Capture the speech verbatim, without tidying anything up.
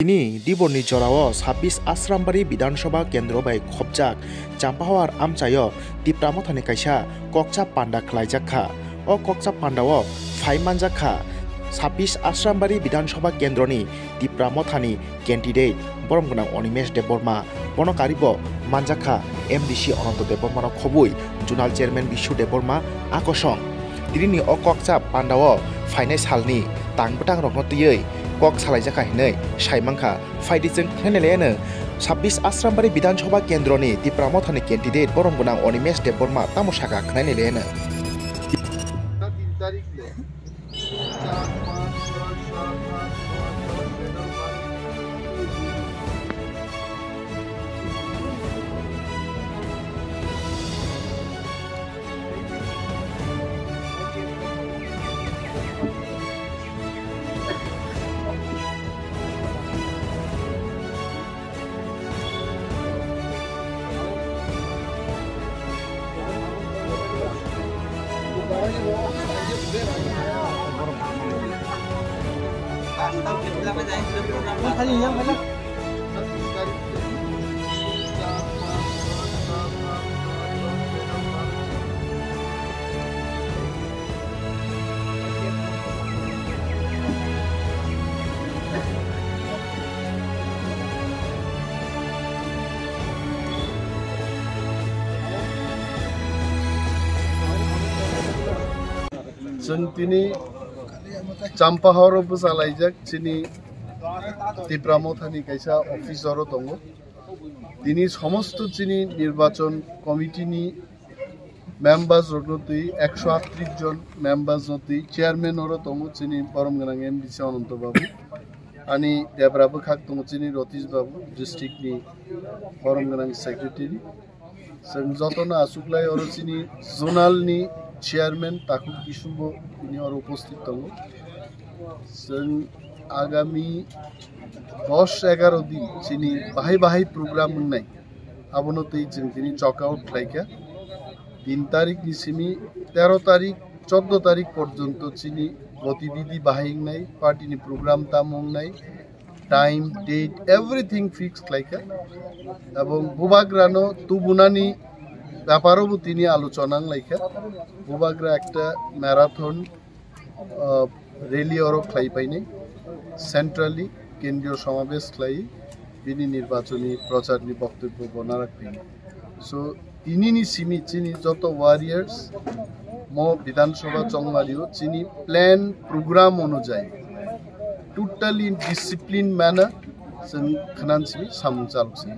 Ni diborni jorao sabbish Asrambari Bidhan Sabha kendro bai khopjak Champahawar amchaio Tipra Mothani kaisa kokcha panda khlaijak kha. O kokcha pandao phai manjak kha sabbish Asrambari Bidhan Sabha kendroni Tipra Mothani candidate borom gwnang Animesh Debbarma, bono karibo manjak kha M D C Ananta Debbarmano khobwi, Zonal Chairman Bishu Debbarma akosong. Tinini o kokcha pandao phainai salni tang bwtangrokno twiwi kok salaijak kha hinwi sai mankha. Phaidi chwng khnainai laiano sabbish Asrambari Bidhan Sabha kendroni Tipra Mothani candidate borom gwnang Animesh Debbarma tamo sakha khnainai laiano. Chwng tini Champahoro bwchalaijak chini Tipra Mothani kaisa office oro tongo. Tini somosto chini nirbachon committee ni members rokno twi, ekso aatris jon members no twi, chairman oro tongo chini borom gwnang M D C Ananta Babu. Ani debra bwkhak tongo chini Ratish Babu, district ni borom gwnang secretary. Chwng jotono achuklai oro chini zonal ni chairman Takhuk Bishu bo tini oro uposthit tongo. Chwng agami dos egaro din chini bahai bahai program wngnai, abono twi chwng tini chok out khlaikha. Tin tarik ni simi tero tarik, choddo tarik porjonto chini gotibidhi bahai wngnai, party ni program tamo wngnai, time, date, everything fix khlaikha. Ebong bubagrano tubunani beparo bo tini alochona wnglaikha. Bubagra ekta marathon, ah, rally oro khlai painai, centrally kendriyo somabesh khlai bini nirbachoni procharni boktobyo bo narak painai. So, tinini simi chini joto warriors mo Bidhan Sabha chongmario chini plan program onujayi totally in discipline manner chwng khnan simi samung chalok sini.